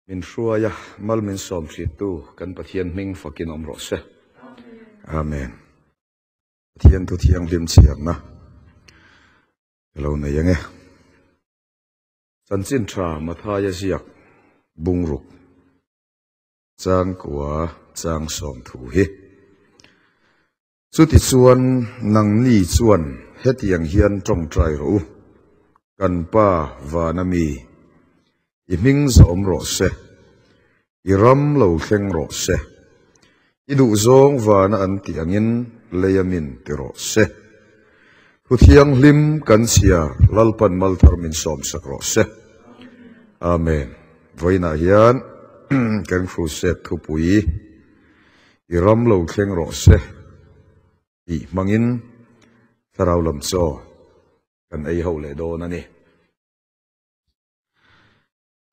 Min hruaia mal min sawm thintu kan Pathian hming fakin awm rawh se. Amen. Pathian thu thianghlim chhiarna ka lo nei ange. Chanchin tha Mathaia ziak bungruk changkua chang sawm thu hi. Chutichuan nangni chuan hetiang hian tawngtai rawh u, Kan Pa vana mi, i hming zawm rawh se, i ram lo thleng rawh se, i duhzawng vana an tih angin lei a min ti rawh se. Thu thianghlim kan chhiar Lalpan Malthar min sawmsak rawh se. Amen. Vawiinah hian kan crusade thupui I ram lo thleng rawh se tih hmangin thlarau lam chaw kan ei ho leh dawn a ni.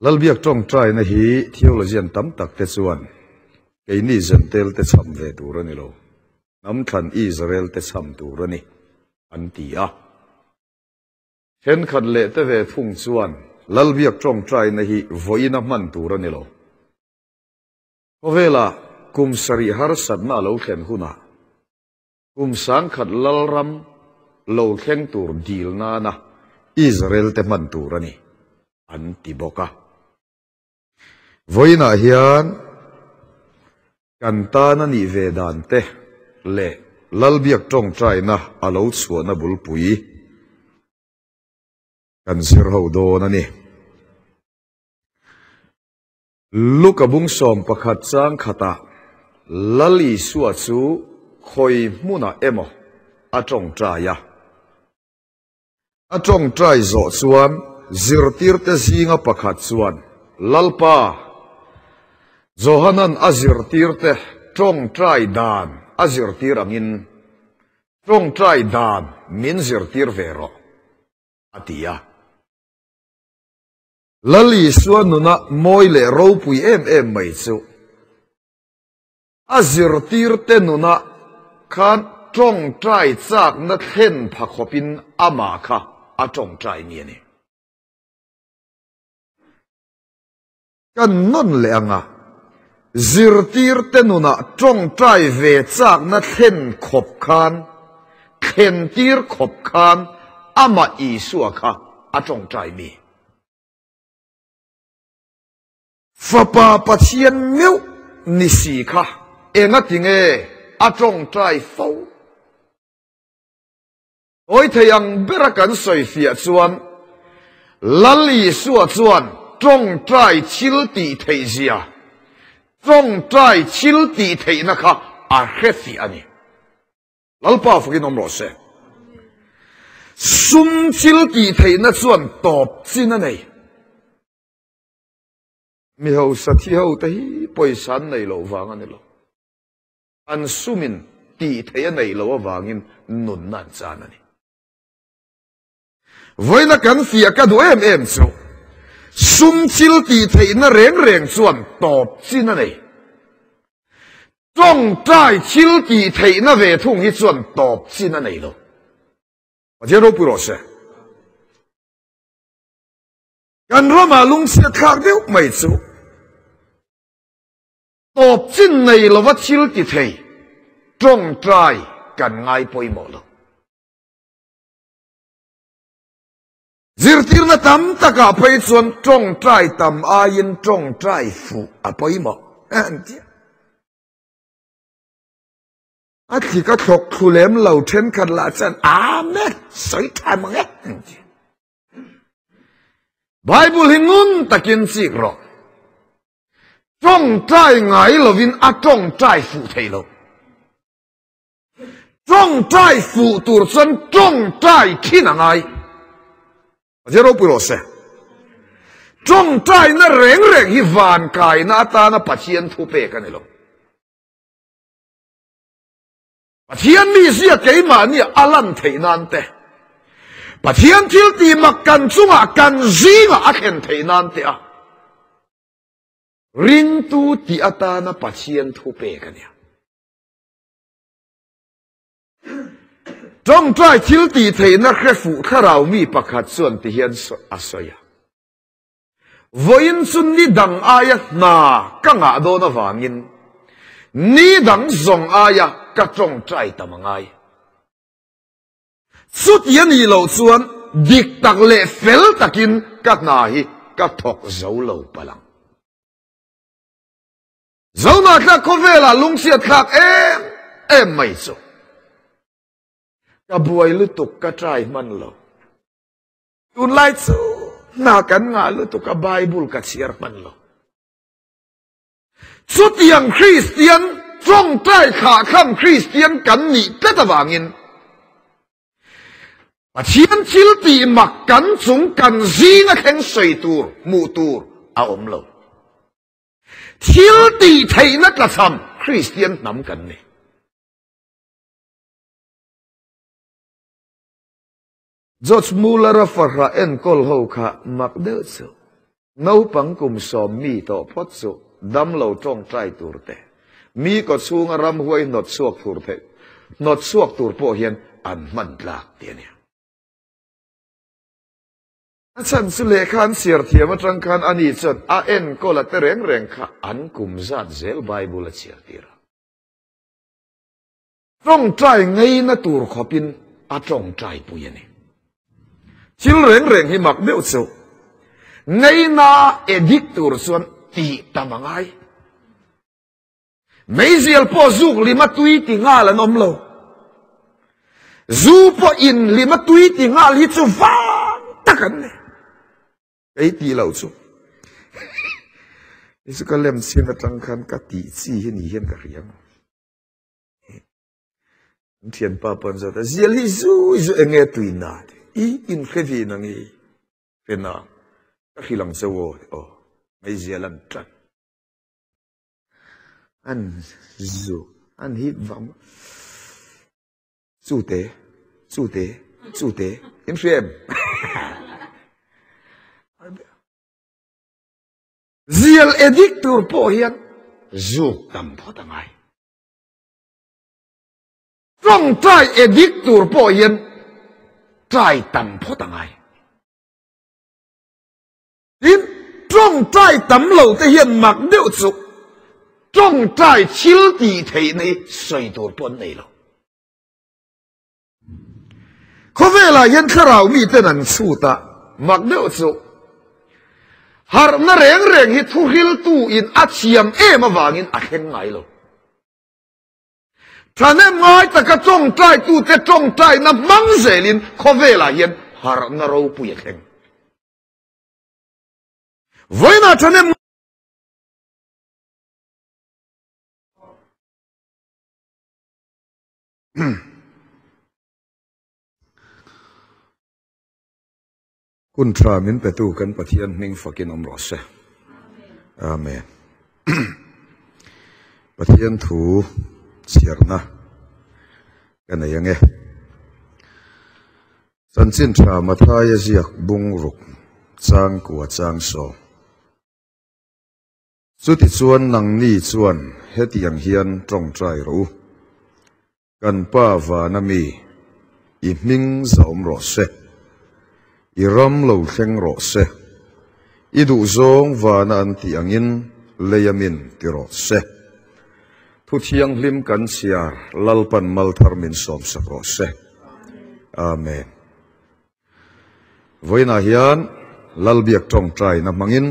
Lalbiak tawngtaina hi theologian tam tak te chuan keini Zentel te cham ve tur a ni lo, hnam thlan Israel te cham tur a ni an ti a. Thenkhat leh te ve thung chuan Lalbiak tawngtaina hi vawiina hman tur a ni lo. Khawvela kum sarih harsatna a lo thlen hunah kum sangkhat lalram lo thleng tur dil nana Israel te hman tur a ni, an ti bawk a. Vawiinah hian kan tan a nih ve dan te leh Lalbiak tawngtaina a lo chhuahna bulpui kan zir ho dawn a ni. Luka bung 11 chang khatah Lal Isua chu khawi hmunah emaw a tawngtai a. A tawngtai zawh chuan zirtirte zinga pakhat chuan, Lalpa, Johanan a zirtirte tawngtai dan a zirtir angin tawngtai dan min zirtir ve rawh, a ti a. Lal Isua nuna mawi leh ropui em em mai chu a zirtirte nuna khan tawngtai chakna thlen pha khawpin amah kha a tawngtai mi a ni. Kan nawn leh anga zirtirte nuna tawngtai ve chakna thlen khawp khan, thlentir khawp khan amah Isua kha a tawngtai mi. Fapa Pathian meuh ni si kha enga tinge a tawngtai fo? Tawi thei ang bera kan sawi fiah chuan Lal Isua chuan tawngtai thil tih theih zia, tawngtai thil tih theihna kha a hre fiah a ni. Lalpa fakin awm rawh se. Sum thil tih theihna chuan tawp chin a nei. Mi hausa thi ho te hi pawisa an nei loh vang a ni lo. An sumin tih theih a neih loh avangin nunna an chan a ni. Vawiina kan fiah ka duh em em chu sum thil tih theihna reng reng chuan tawp chin a nei. Tawngtai thil tih theihna ve thung hi chuan tawp chin a nei lo. Pathian ropui rawh se. Kan ramah lungchhiat thlak deuh mai chu tawp chin nei lova thil ti thei tawngtai kan ngai pawimawh lo. Zirtirna tam takah phei chuan tawngtai tam aiin tawngtai fuh a pawimawh an ti a. A thlik a thlawk thlu lem lo thenkhat lah chuan Amen sawi tha mang e an ti. Bible hi ngun takin chik rawh. Tawngtai ngai lovin a tawngtai fuh thei lo. Tawngtai fuh tur chuan tawngtai thin a ngai. Pathian ropui rawh se. Tawngtaina reng reng hi van kaina atana Pathian thu pek a ni lo. Pathian mizia keimahni a lan theih nan te, Pathian thil tih mak kan chungah kan zingah a thlen theih nan te a ringtu tih atana Pathian thu pek a nia. Tawngtai thil tih theihna hre fuh thlarau mi pakhat chuan ti hian a sawi a. Vawiin chu ni dang aia hna ka ngah dawn avangin ni dang zawng aia ka tawngtai tam a ngai. Chuti a nih loh chuan dik tak leh fel takin ka hna hi ka thawk zo lo palh ang. Zohnahthlak khawvelah lungchhiat thlak em em mai chu ka buai lutuk ka try hman lo. Tunlai chu hna kan ngah lutuk a Bible ka chhiar hman lo. Chutiang Kristian tawngtai thlahthlam Kristian kan nih tlat avangin Pathian thil tih mak kan chung kan zinga thleng sawi tur hmuh tur a awm lo. Thil tih theihna tlachham Kristian hnam kan ni. George Muller-a fahrah enkawl ho kha mak deuh chu. Naupang kum sawm mi tawh phawt chu damlo tawngtai tur te, mi kawchhunga ramhuai hnawt chhuak tur theih hnawt chhuak tur pawh hian an hman tlak ti a nia. A chhan chu lehkha an chhiar thiam atang khan ani chuan a enkawl a te reng reng kha an kum zat zel Bible a chhiar tir a. Tawngtai ngaina tur khawpin a tawngtai pui a ni. Thil reng reng hi mak deuh chu ngaina addict tur chuan tih tam a ngai. Meizial pawh zuk lima tui ti nghal an awm lo. Zu pawh in lima tui ti nghal hi chu vang tak an ni. Kei tih loh chu Hi chu ka lem chhin atang khan ka tih chi hi ni hian ka hria ang. An thianpa pawh an zawt a, Zial hi zui zu enge tui na? I inhre ve na nge? Hre na, ka hrilh ang che aw, aw, mai zial an tan. An zu, an hip vang. Chute, chute, chute, in hria em? Zial edik tur pawh hian zuk tam phawt a ngai. Tawngtai edik tur pawh hian trai tam phawt a ngai. Tin, tawngtai tam lo te hian mak deuh chu tawngtai thil tih theihna hi sawi tur pawh an nei lo. Khawvelah hian thlarau miten an chhut a, mak deuh chu harhna reng reng hi thuhriltu in a thiam em avangin a thleng ngai lo. Thahnem ngai taka tawngtaitute tawngtaina hmang zelin khawvelah hian harhna ropui a thleng. Vawiinah thahnem Hun tha min petu kan Pathian hming fakin awm rawh se. Amen. Pathian thu chhiarna ka nei ange. Chanchin tha Mathaia ziak bung ruk chang kua chang sawm. Chutichuan nangni chuan hetiang hian tawngtai rawh u. Kan Pa vana mi, i hming zahawm rawh se. I ram lo thleng rawh se. I duhzawng vana an tih angin lei a min ti rawh se. Thu thianghlim kan chhiar Lalpan malthar min sawmsak rawh se. Amen. Vawiinah hian Lalbiak tawngtaina hmangin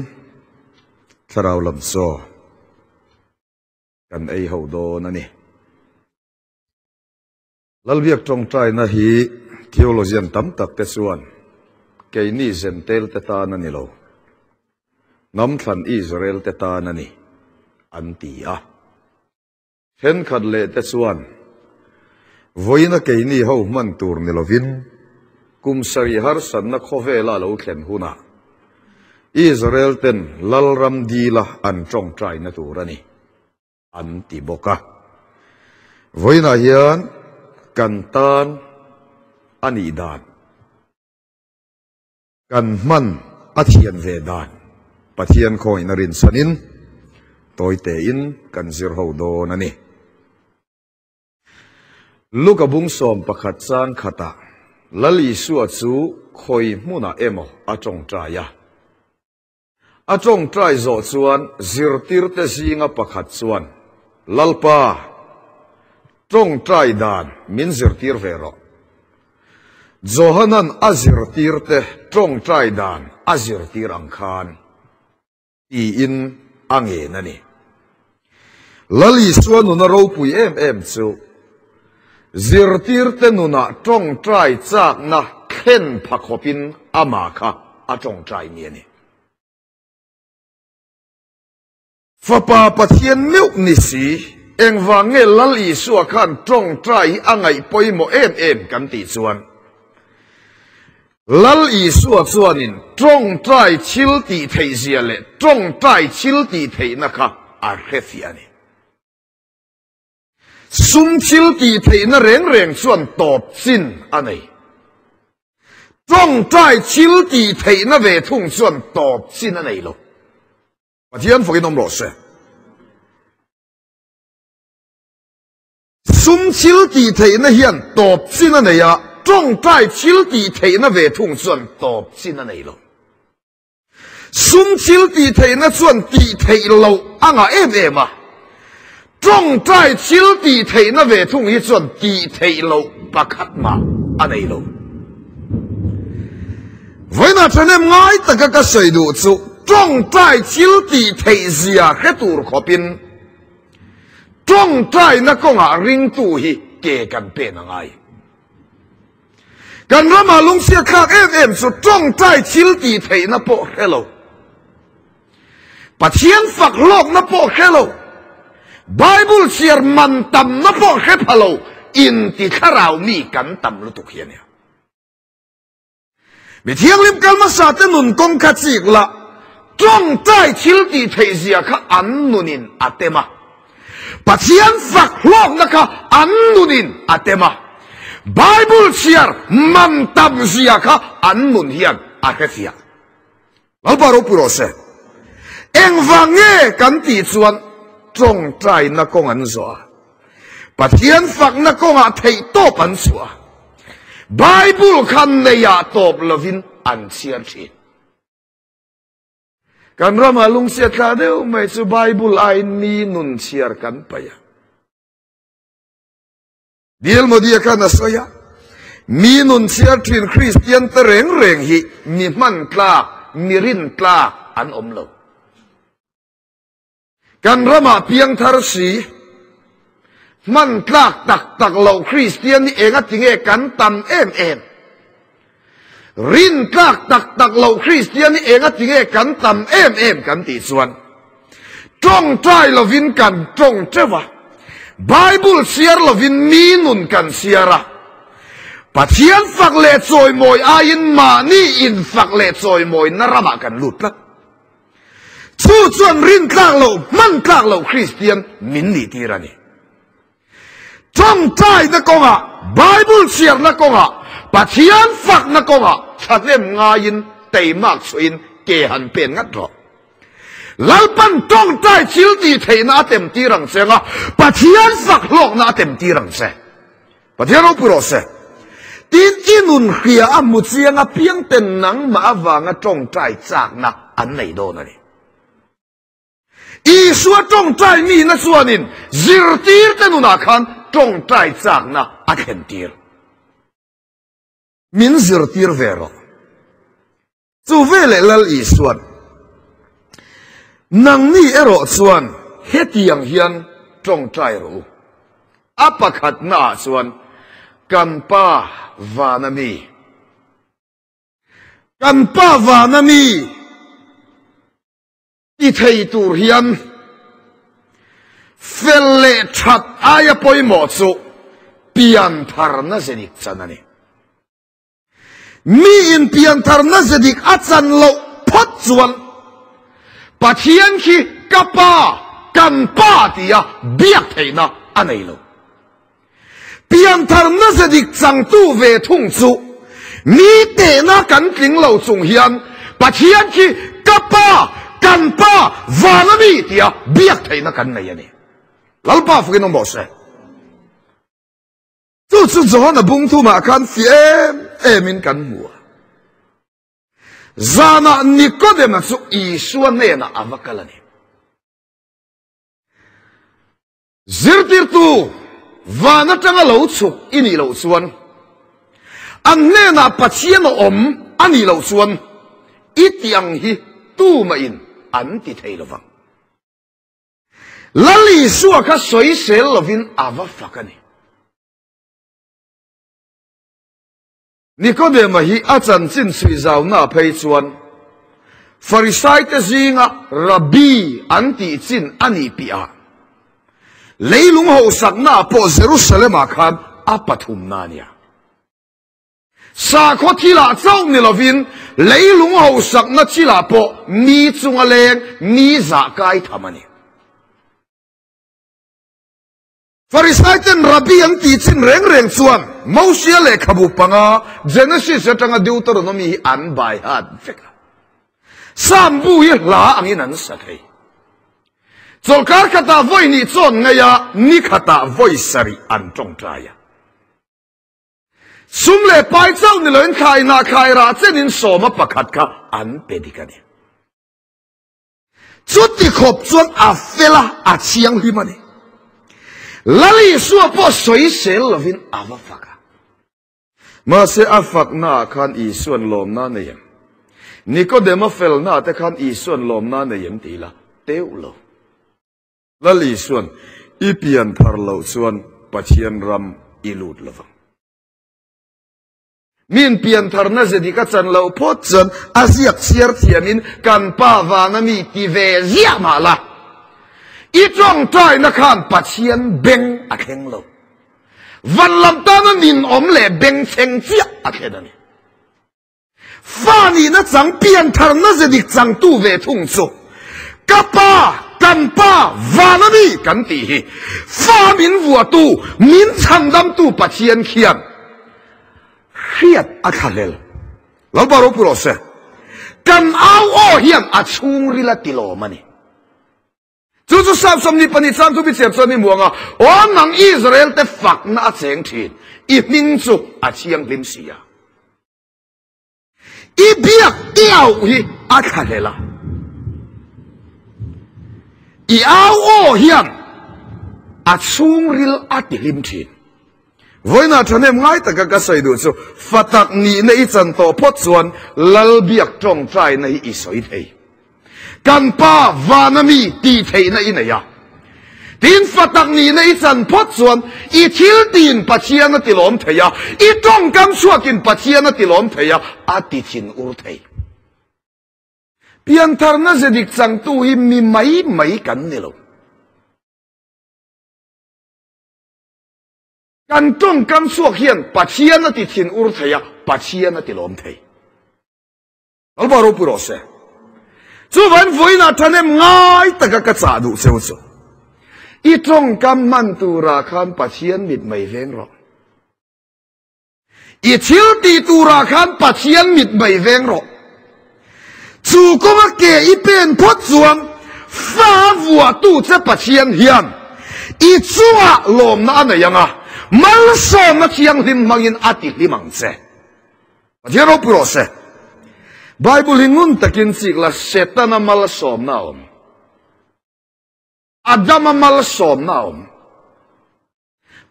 Thlarau lam chaw kan ei ho dawn a ni. Lalbiak tawngtaina hi theologian tam tak te chuan keini Zentel te tan a ni lo, hnam thlan Israel te tan a ni an ti a. Thenkhat leh te chuan, Vawiina keini ho hman tur ni lovin, kum sarih harsatna khawvela lo thlen hunah Israel ten Lalram dila an tawngtaina tur a ni, an ti bawk a. Vawiinah hian kan tan a nih dan. Kan hman a thian ve dan Pathian khawngin a rinchhanin tawi tein kan zir ho dawn a ni. Luka bung 11 chang khatah Lal Isua chu khawi hmunah emaw a tawngtai a. A ṭawngṭai zawh chuan zirtirte zinga pakhat chuan, Lalpa, ṭawngṭai dan min zirtir ve rawh. Johanan a zirtirte ṭawngṭai dan a zirtir ang khan, tiin a ngen a ni. Lal Isua nuna ropui em em chu zirtirte nunah ṭawngṭai chakna thlen pha khawpin amah kha a ṭawngṭai mi a ni. Fapa Pathian meuh ni si, engvang nge Lal Isua khan ṭawngṭai hi a ngaih pawimawh em em kan tih chuan, Lal Isua chuanin ṭawngṭai thil tih theihzia leh ṭawngṭai thil tih theihna kha a hrefiah a ni. Sum thil tih theihna reng reng chuan tawp chin a nei. Ṭawngṭai thil tih theihna ve thung chuan tawp chin a nei lo. Pathian fakin awm rawh se. Sum thil tih theihna hian tawp chin a nei a, ṭawngṭai thil tih theihna ve thung chuan tawp chin a nei lo. Sum thil tih theihna chuan tih theih loh a ngah em em a, ṭawngṭai thil tih theihna ve thung hi chuan tih theih loh pakhat mah a nei lo. Vawiinah ṭhahnem ngai taka ka sawi duh chu ṭawngṭai thil tih theih zia hre tur khawpin ṭawngṭaina kawngah ringtu hi ke kan pen a ngai. Kan ramah lungchhiat thlak em em chu ṭawngṭai thil tih theihna pawh hre lo, Pathian fak hlawkna pawh hre lo, Bible chhiar man tamna pawh hre pha lo inti thlarau mi kan tam lutuk hi a nia. Mi thianghlim kal hmasa te nun kawng kha chik la, tawngtai thil tih theih zia kha an nunin a tem a. Pathian fak hlawkna kha an nunin a tem a. Bible chhiar man tam zia kha an nun hian a hrefiah. Lalpa ropui rawh se. Engvang nge kan tih chuan tawngtaina kawng an zawh a, Pathian fakna kawngah theih tawp an chhuah a, Bible kha neiah tawp lovin an chhiar thin. Kan ramah lungchhiat thla deuh mai chu Bible aiin mi nun chhiar kan paih a. Bial Modi-a khan a sawi a, Mi nun chhiar thin Kristian te reng reng hi mi hman tlak, mi rin tlak an awm lo. Kan ramah piangthar si, hman tlak tak tak loh Kristian hi enga tinge kan tam em em? Rin tlak tak tak loh Kristian hi enga tinge kan tam em em kan tih chuan tawngtai lovin kan tawng teuh a, Bible chhiar lovin mi nun kan chhiar a, Pathian fak leh chawimawi aiin mahni infak leh chawimawina ramah kan lut tlat. Chu chuan rin tlak loh, hman tlak loh Kristian min nih tir a ni. Tawngtaina kawngah, Bible chhiarna kawngah, Pathian fakna kawngah thahnem ngaiin teimak chhuahin ke han pen ngat rawh. Lalpan tawngtai thil tih theihna a tem tir ang che anga Pathian fak hlawkna a tem tir ang che. Pathian ropui rawh se. Tin, i nun hria a hmu chiang apiang ten nangmah avanga tawngtai chakna an nei dawn a ni. Isua tawngtai mihna chuanin zirtirte nunah khan tawngtai chakna a thlentir. Min zirtir ve rawh. Chu veleh Lal Isua'n, Nangni erawh chuan hetiang hian tawngtai rawh u. A pakhatnaah chuan, Kan Pa vana mi, kan Pa vana mi, Ti thei tur hian fel leh that aia pawimawh chu piantharna ze dik chan a ni. Miin piantharna ze dik a chan loh phawt chuan Pathian khi ka Pa, kan Pa tia biak theihna a nei lo. Piantharna ze dik changtu ve thung chu mi tehna kan tling lo chung hian Pathian khi ka Pa, kan Pa, van a mi tia biak theihna kan nei a ni. Lalpa fakin awm rawh se. Chu chu Johana bung thumah khan fi em emin kan hmu a. Zanah Nikodema chu Isua hnenah a va kal a ni. Zirtirtu, van atanga lo chhuk i nih loh chuan, an hnenah Pathian a awm a nih loh chuan i tih ang hi tumahin an ti thei lo vang. Lal Isua kha sawisel lovin a va fak a ni. Nikodema hi a chanchin chhui zauna phei chuan Farisaite zinga Rabbi an tih chin a nih piahah leilung hosaknaah pawh Jerusalem-ah khan a pathumna a nia. Sakhaw thilah chauh ni lovin leilung hosakna chilah pawh mi chunga leng mi zah kai tham a ni. Farisaiten Rabbi an tih chin reng reng chuan Mosia lehkhabu panga Genesis atanga Deuteronomy hi an bai hat vek a. Psalm bu hi hla angin an sa thei. Chawlhkar khatah vawi hnih chawn ngaih a, ni khatah vawi sarih an tawngtai a. Sum leh pai chauh ni loin thlai hnah thlai rah chenin sawma pakhat kha an pe dik a ni. Chuti khawp chuan a fel a, a thianghlim a ni. Lal Isua pawh sawisel lovin a va fak a. Mahse a faknaah khan Isua'n lawmna a nei em? Nikodema felnaah te khan Isua'n lawmna a nei em ti ila teuh lo. Lal Isua'n i pian thar loh chuan Pathian ram i lut lo vang. Min pian tharna ze dik a chan loh phawt chuan a ziak chhiar thiamin kan pa vana mi ti ve ziah mah la, i tawngtaina khan Pathian beng a thleng lo. Van lam tana ninawm leh bengchheng chiah a thlen a ni. Fa nihna chang pian tharna ze dik changtu ve thung chu ka pa, kan pa vana mi kan tih hi fa min vuahtu, min chhandamtu Pathian khian hriat a thlahlel. Lalpa ropui rawh se. Kan au aw hian a chhungril a tilawm a ni. Chu chu Psalm 22 chang thu bichhiar chuan i muang a, Aw nang Israel te fakna a cheng thin, i hming chu a thianghlim si a. I biak i auh hi a thlahlel a. I au aw hian a chhungril a tihlim thin. Vawiinah thahnem ngai taka ka sawi duh chu fatak nihna i chan tawh phawt chuan Lal biak tawngtaina hi i sawi thei. Kan Pa vana mi tih theihna i nei a. Tin, fatak nihna i chan phawt chuan i thil tiin Pathian a tilawm thei a, i tawngkam chhuakin Pathian a tilawm thei a, a ti thin ur thei. Piantharna ze dik changtu hi mi mai mai kan ni lo. Kan tawngkam chhuak hian Pathian a ti thin ur thei a, Pathian a ti lawm thei. Lalpa ropui rawh se. Chuvan vawiinah thahnem ngai taka ka chah duh cheu chu. I tawngkam hman turah khan Pathian mit mai veng rawh. I thil tih turah khan Pathian mit mai veng rawh. Chu kawnga ke i pen phawt chuan fa vuahtu che Pathian hian i chungah lawmna a nei ang a, malsawmna thianghlim hmangin a ti hlim ang che. Pathian ropui rawh se. Bible hi ngun takin chik la Setana malsawmna a awm. Adama malsawmna a awm.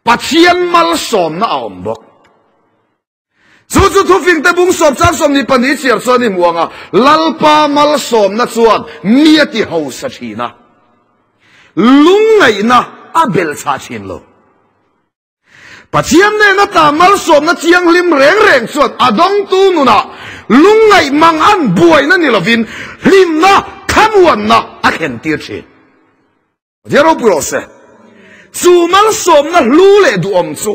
Pathian malsawmna a awm bawk. Chu chu thufing te bung sawm chang 22 chhiar chuan i hmu ang a, Lalpa malsawmna chuan mi a ti hausa thin a, lungngaihna a belhchhah thin lo. Pathian nena ta malsawmna thianghlim reng reng chuan a dawngtu nunah lungngaih mang an buaina ni lovin hlimna thlamuanna a thlentir thin. Pathian ropui rawh se. Chu malsawmna hlu leh duhawm chu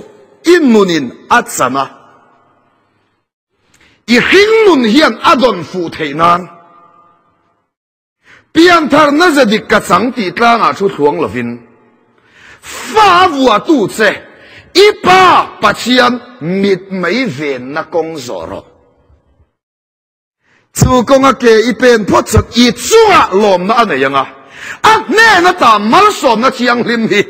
i nunin a chan a. I hring nun hian a dawn fuh theih nan piantharna ze dik ka chang tih tlangah thu thluang lovin fa vuahtu che i pa Pathian mit mai venna kawng zawh rawh. Chu kawnga ke i pen phawt chuan i chungah lawmna a nei ang a, a hnen ata malsawmna thianghlim hi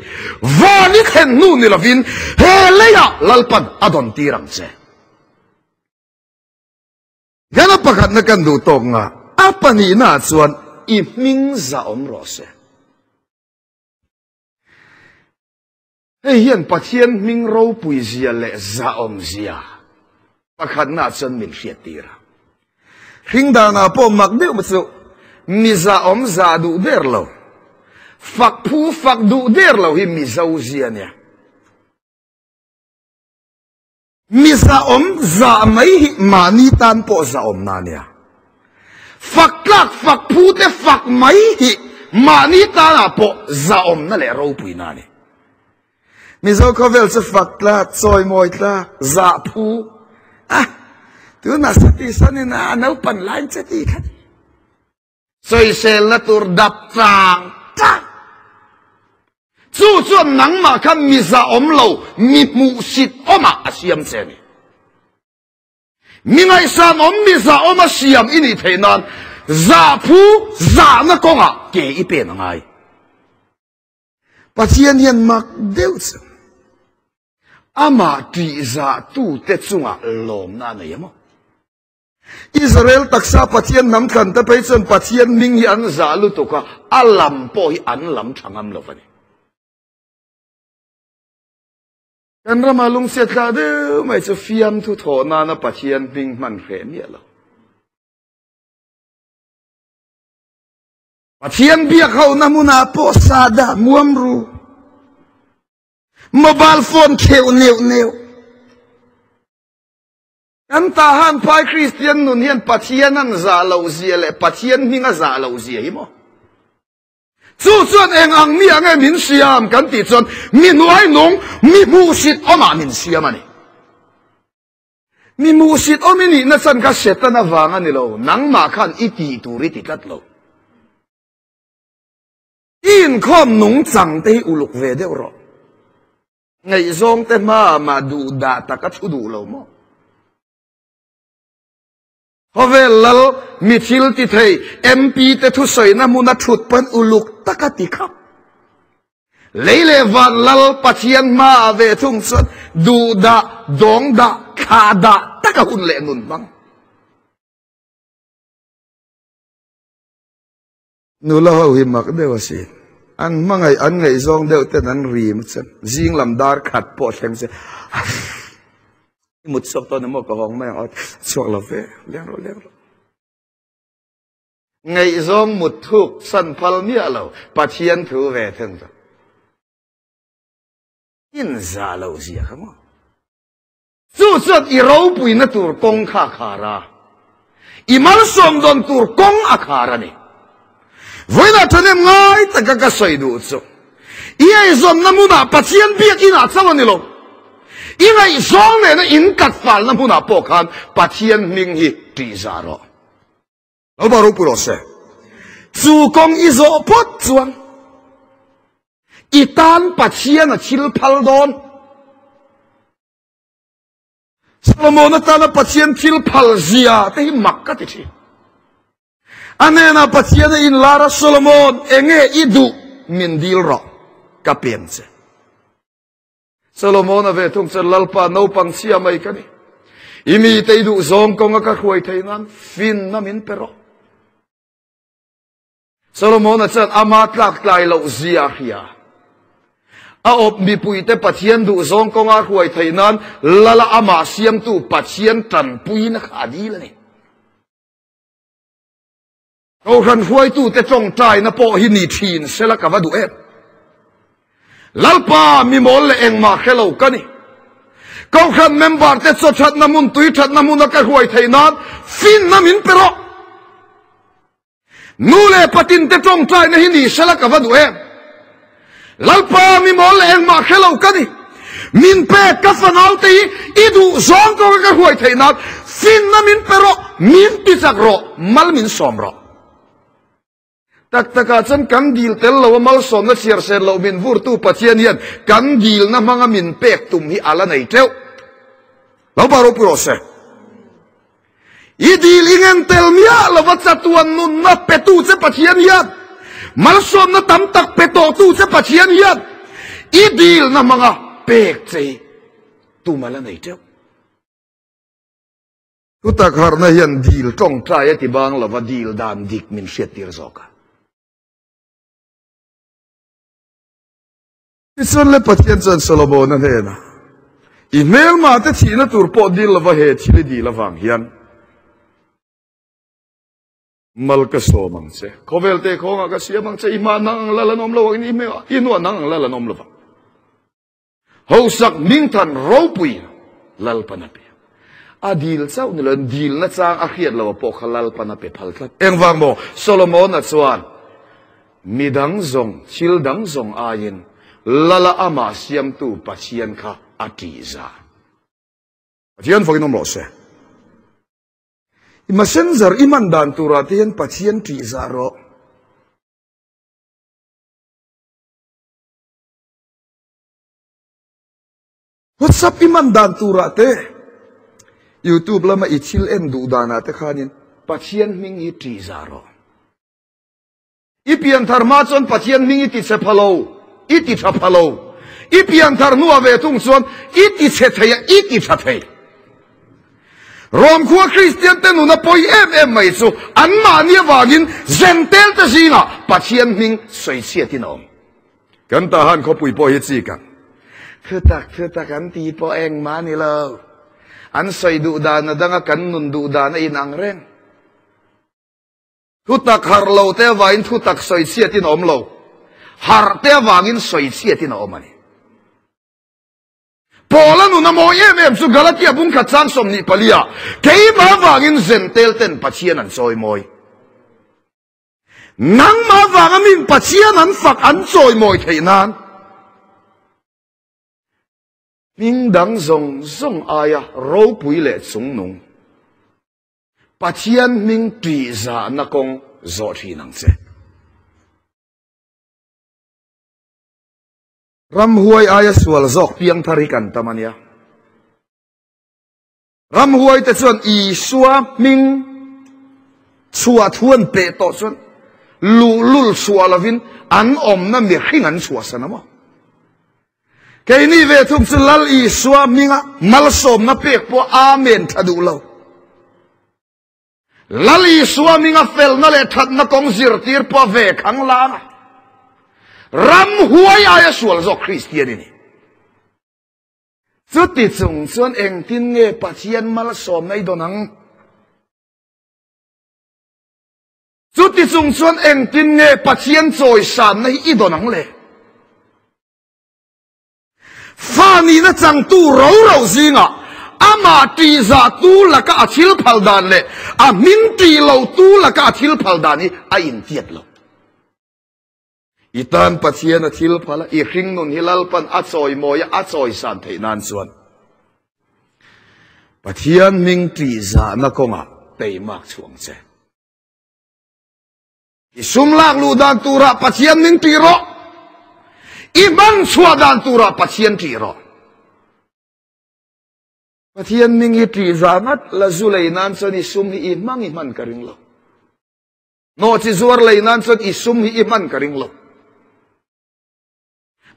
van i thlen hnu ni lovin he leiah Lalpan a dawn tir ang che. Hian a pakhatna kan duh tawk nga, a pahnihnaah chuan i hming zah awm rawh se. Hei hian Pathian hming ropui zia leh zahawm zia pakhatnaah chuan min hriattir a. Hring danah pawh mak deuh chu mi zahawm zah duh der lo, fak phu fak duh der lo hi Mizo zia nia. Mi zahawm zah mai hi mahni tan pawh zahawmna a nia. Fak tlak fak phu te fak mai hi mahni tanah pawh zahawmna leh ropuina a ni. Mizo khawvel chu fak tlak, chawimawi tlak, zah phu a, tunah sati sanin a naupan lain che ti kha. Sawiselna tur dap chang chang. Chu chuan nangmah kha mi zahawm lo, mi hmuhsit awmah a siam che a ni. Mi ngaihsanawm, mi zahawm a siam i nih theih nan zahphu zahna kawngah ke i pen a ngai. Pathian hian mak deuh chu amah tihzahtute chungah lawmna a nei a maw? Israel taksa Pathian hnam thlan te phei chuan Pathian hming hi an zah lutuk a, a lam pawh hi an lam tha ngam lo a ni. Kan rama lungchhiat thlah deuh mai chu fiamthu thawh nana Pathian hming hman hreh miah lo. Pathian biak ho na hmunah pawh sada muam ru. Mobile phone kheuh neuh neuh. Kan tahan phai Kristian nun hian Pathian an zah loh zia leh Pathian hming a zah loh zia hi maw? Chu chuan eng ang mi ang nge min siam kan tih chuan mi hnuai nung, mi hmuhsit awmah min siam a ni. Mi hmuhsit awm i nihna chan kha Satan avang a ni lo, nangmah khan i tih tur i ti tlat lo. I inkhawm nungchang te hi uluk ve deuh rawh. Ngaihzawng te hma mah duh dah tak a thu duh lo maw? Khawvel lal mi thil ti thei MP te thusawina hmuna thut pawn uluk tak a ti khap. Lei leh van lal Pathian hma ah ve thung chuan duh dah, dawng dah, thlah dah tak a hun leh nun hmang. Nula ho hi mak deuh a si. An hmangaih, an ngaihzawng deuh ten an rim che. Zing lam dar khat pawh thleng che. I mut chhuak tawh ni maw ka hawng mai ang aw. Chhuak lo ve, leng rawh, leng rawh. Ngaihzawng mut thuk san phal miah lo, Pathian thu ve thung chu. In za lo zia kha maw. Chu chuan i ropuina tur kawng kha a khar a, i malsawm dawn tur kawng a khar a ni. Vawiinah ṭhahnem ngai taka ka sawi duh chu, i eizawnna hmunah Pathian biakinah chauh a ni lo, i ngaihzawng nena intlat falna hmunah pawh khan Pathian hming hi ṭihzah rawh. Lo ba ropui rawh se. Chu kawng i zawh phawt chuan i tan Pathian a thil phal dawn. Solomon atana Pathian thil phal zia te hi mak ka ti thin. A hnenah Pathian a inlar a, Solomon, enge i duh min dil rawh, ka peng che. Solomon a ve thung chuan Lalpa naupang chhia mai ka ni. I mite i duh zawng kawnga ka hruai thei nan finna min pe rawh. Solomon-a chuan ama tlak tlai loh zia a hria. A awp mipuite Pathian duh zawng kawnga hruai thei nan Lala amah siamtu Pathian tanpuina kha a dil a ni. Kohhran hruaitute tawngtaina pawh hi ni thin sela ka va duh em. Lalpa mi mawl leh engmah hre lo ka ni. Kohhran member te chaw thatna hmun, tui thatna hmuna ka hruai theih nan finna min pe rawh. Nu leh patin te tawngtaina hi ni sela ka va duh em. Lalpa mi mawl leh engmah hre lo ka ni. Min pek ka fanau te hi i duh zawng kawnga ka hruai theih nan finna min pe rawh, min ti chak rawh, mal min sawm rawh. Tak takah chuan kan dil tel lo a malsawmna chhiar sen loh min vurtu Pathian hian kan dilna hmanga min pek tum hi a la nei teuh. Lalpa ropui rawh se. I dil i ngen tel miah lova chatuan nunna petu che Pathian hian, malsawmna tam tak pe tawhtu che Pathian hian i dilna hmanga pek che hi tum a la nei teuh. Thutak harhna hian dil tawngtai a ti bang lova dil dan dik min hriattir zawk a. Tichuan le Pathian chuan Solomona hnenah, I hmelmah te thihna tur pawh dil lova he thil i dil avang hian mal ka sawm ang che. Khawvel te khawngah ka siam ang che, i hma nang ang lal an awm lo ang, i hnuah nang ang lal an awm lo vang. Hosak Mingthan ropui Lalpan a pe. A dil chauh ni loin dilna chang a hriat lo pawh kha Lalpan a pe phal tlat. Engvang maw? Solomon-a chuan midang zawng, thil dang zawng aiin Lala amah siamtu Pathian kha a ṭihzah. Pathian fakin awm rawh se. I messenger i hman dan turah te hian Pathian ṭihzah rawh. WhatsApp i man dan turah te, YouTube lama i thil en duh danah te khanin Pathian hming hi ṭih zah rawh. I pianthar hma chuan Pathian hming i ti chhe pha lo, i ti ṭha pha lo. I pianthar hnuah ve thung chuan i ti chhe thei a, i ti ṭha thei. Rom khua Kristian te nuna pawi em em mai chu anmahni avangin zentel te zingah Pathian hming sawichhiatin a awm. Kan Tahan khawpui pawh hi chi kan. Thutak thutak an ti pawh engmah a ni lo. An sawi duh dan a danga kan nun duh dan a inang reng. Thutak harh lo te avangin thutak sawi chhiatin a awm lo. Harh te avangin sawi chhiatin a awm a ni. Paula nun a mawi em em chu Galatia bungkhat chang 24 ah keimah avangin zentel ten Pathian an chawi mawi. Nangmah avanga min Pathian an fak an chawi mawi theih nan hming dang zawng zawng aia ropui leh chungnung Pathian hming ṭihzahna kawng zawh ṭhin ang che. Ramhuai aia sual zawk piangthar hi kan tam a nia. Ramhuai te chuan Isua hming chhuah thu an peh tawh chuan luhlul chhuah lovin an awmna mihring an chhuahsan a maw? Keini ve thung chu Lal Isua hminga malsawmna pek pawh Amen tha duh lo. Lal Isua hminga felna leh thatna kawng zirtir pawh ve khang lang a. Ramhuai aia sual zawk Kristian i ni. Chuti chung chuan engtin nge Pathian malsawmna i dawn ang? Chuti chung chuan engtin nge Pathian chawisanna hi i dawn ang le? Fa nihna changtu ro ro zingah amah ṭihzahtu laka a thil phal dan leh a hming ṭih lotu laka a thil phal dan hi a intiat lo. I tan Pathian a thil phal a, i hringnun hi Lalpan a chawimawi a, a chawisan theih nan chuan Pathian hming ṭihzahna kawngah teimak chhuang che. I sum lak luh dan turah Pathian min ṭih rawh. I hman chhuah dan turah Pathian ṭih rawh. Pathian ming hi ṭih za ngat la zu lei nan chuan i sum hi i hmang i hman ka ring lo. Nawhchi zuar lei nan chuan i sum hi i hman ka ring lo.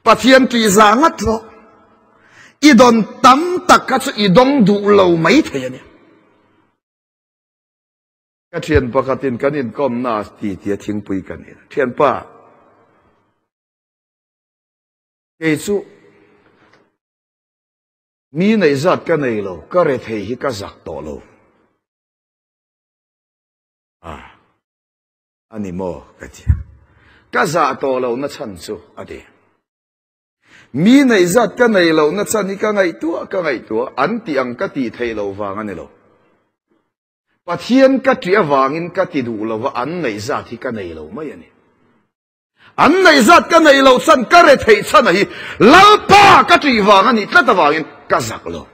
Pathian ṭih za ngat rawh. I don tam tak kha chu i dawng duh lo mai thei a nia. Ka thian pakhatin kan inkawmna a ti tia thingpui kan in. Thianpa, kei chu mi neih zat ka nei lo, ka rethei hi ka zak tawh lo. Ah, a ni maw ka ti a. Ka zah tawh lohna chhan chu a ti. Mi neih zat ka nei lohna chhan hi ka ngaihtuah ka ngaihtuah an tih ang ka tih theih loh vang a ni lo. Pathian ka ṭih avangin ka ti duh lo va, an neih zat hi ka nei lo mai a ni. An neih zat ka neih loh chan ka retheih chhan a hi Lalpa ka ṭih vang a nih tlat avangin ka zak lo.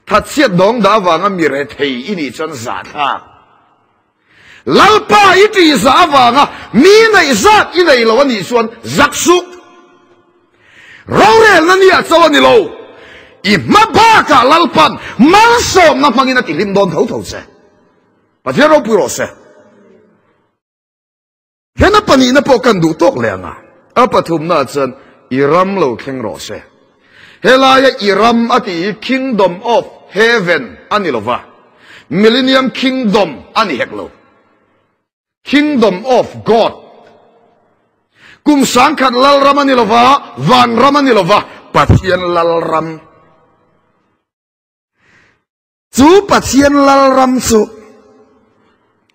Thatchhiat dawng dah avanga mi rethei i nih chuan zahthlak. Lalpa i ṭih zah avanga mi neih zat i nei lo a nih chuan zak suh. Rorelna nia cho a ni lo. I hma bakah Lalpan malsawmna hmangin a tihlim dawn tho tho che. Pathian ropui rawh se. Hian a pahnihna pawh kan duh tawk leh ang a. A pathumna chuan i ram lo thleng rawh se. Helaia i ram a tih hi Kingdom of Heaven a ni lo va. Millennium Kingdom a ni hek lo. Kingdom of God. Kum sangkhat lalram a ni lova, vanram a ni lova, Pathian lalram. Chu Pathian lalram chu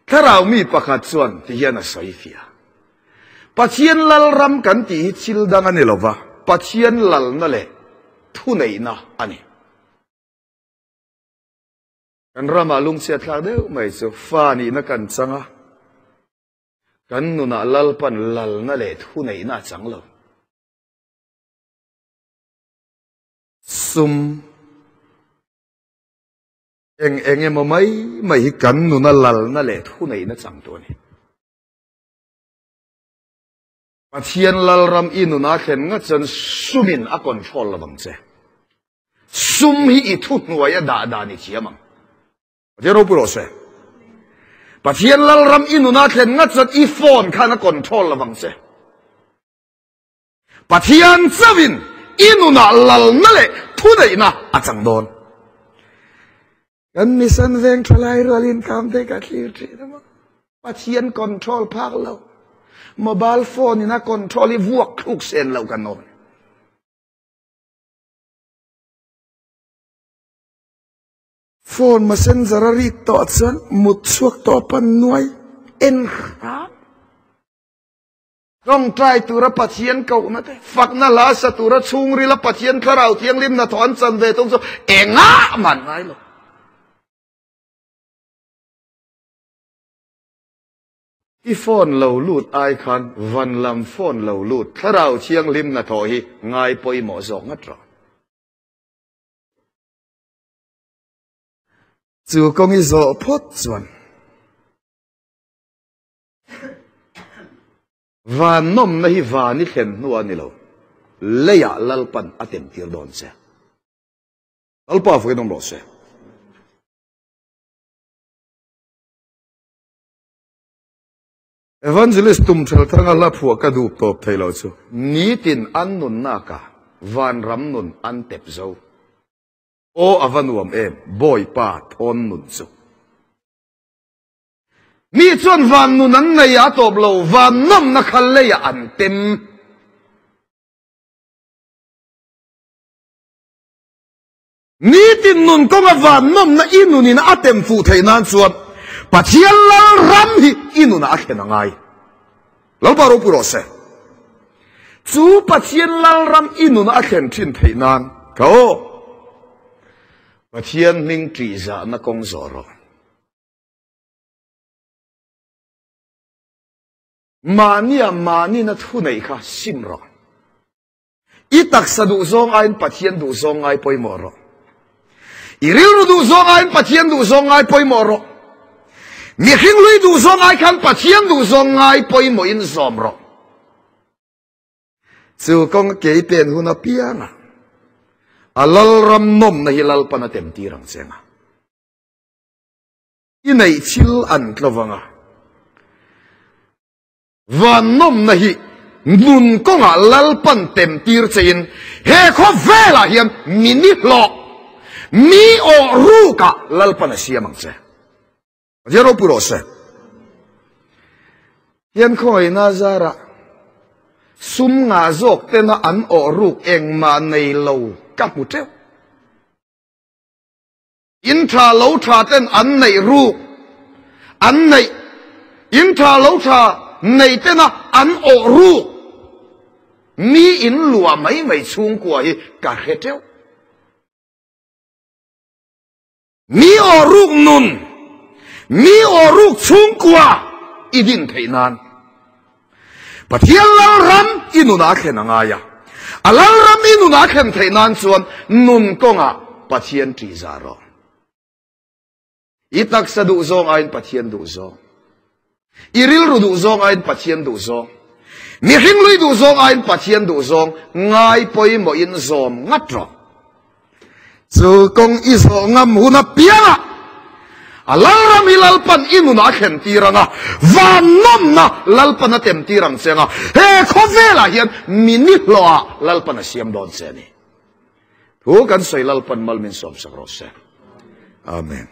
thlarau mi pakhat chuan ti hian a sawi fiah. Pathian lalram kan tih hi thil dang a ni lova, Pathian lalna leh thuneihna a ni. Kan ramah lungchhiat thlak deuh mai chu fa nihna kan chang a, kan nunah Lalpan lalna leh thuneihna a chang lo. Sum eng eng emaw mai mai hi kan nuna lalna leh thuneihna chang tu a ni. Pathian lalram i nuna thlen ngat chuan sumin a control lo vang che. Sum hi i thuhnuai a dah dan i thiam ang. Pathian ropui rawh se. Pathian lalram i nuna thlen ngat chuan i phone khan a control lo vang che. Pathian chauhin i nunah lalna leh thuneihna a chang dawn. Kan mission veng thalai rualin kam te ka thlir thin a maw. Pathian control phak lo. Mobile phone in a control hi vuak thluk sen lo kan awm. Phone messenger a rik tawh chuan mut chhuak tawh pan nuai en hram. Tawngtai tura Pathian kohna te, fakna hla sa tura chhungrila Pathian Thlarau Thianghlim hnathawh an chan ve thung chu engah mah an ngai lo. I phone lo lut ai khan van lam phone lo lut Thlarau Thianghlim hnathawh hi ngai pawimawh zawk ngat rawh. Chu kawng i zawh phawt chuan. Van nawmna hi van i thlen hnu a ni lo, leiah Lalpan a temtir dawn che. Lalpa vawiin awm rawh se. Evangelist tum thel thanga hla phuah ka duh tawp thei lo chu. Nitin an nunnak ah vanram nun an tep zo. Aw a va nuam em, Bawipa thawn nun chu. Mi chuan van nun an nei a tawp lo, van nawmna kha leiah an tem. Nitin nun kawnga van nawmna i nunin a tem fuh theih nan chuan Pathian lal ram hi i nunah a thlen a ngai. Lalpa ropui rawh se. Chu Pathian lal ram i nunah a thlen thin theih nan ka aw. Pathian hming ṭihzahna kawng zawh rawh. Mahnia mahnina thu neih kha sim rawh. I taksa duhzawng aiin Pathian duhzawng ngai pawimawh rawh. I rilru duhzawng aiin Pathian duhzawng ngai pawimawh rawh. Mihring hlui duhzawng ai khan Pathian duhzawng ngai pawimawhin zawm rawh. Chu kawng kei pen hun apianga a lalram nawmna hi Lalpan a temtir ang che nga. I neih thil an tlo vang a, van nawmna hi nun kawngah Lalpan temtir chein he khawvelah hian mi ni hlawh, mi awh rukah Lalpan a siam ang che. Pathian ropui rawh se. Hian khawngaihna zarah sum ngah zawk tena an awh ruk engmah nei lo ka hmu teuh. In tha lo tha ten an neih ruk, an neih, in tha lo tha nei tena an awh ruk, mi in luah mai mai chhungkua hi ka hre teuh. Mi awh ruk nun, mi awh ruk chhungkua i din theih nan Pathian Lalram i nunah a thlen a ngai a. A Lalram i nunah a thlen theih nan chuan nun kawngah Pathian ṭihzah rawh. I taksa duhzawng aiin Pathian duhzawng. I rilru duhzawng aiin Pathian duhzawng. Mihring lui duhzawng aiin Pathian duhzawng ngai pawimawhin zawm ngat rawh. Chu kawng i zawh ngam hun apiangah a Lalram hi Lalpan i nunah a thlen tir ang a, van nawmna Lalpan a tem tir ang che ang a, he khawvelah hian mi nihlawhah Lalpan a siam dawn che a ni. Thu kan sawi Lalpan mal min sawmsak rawh se. Amen.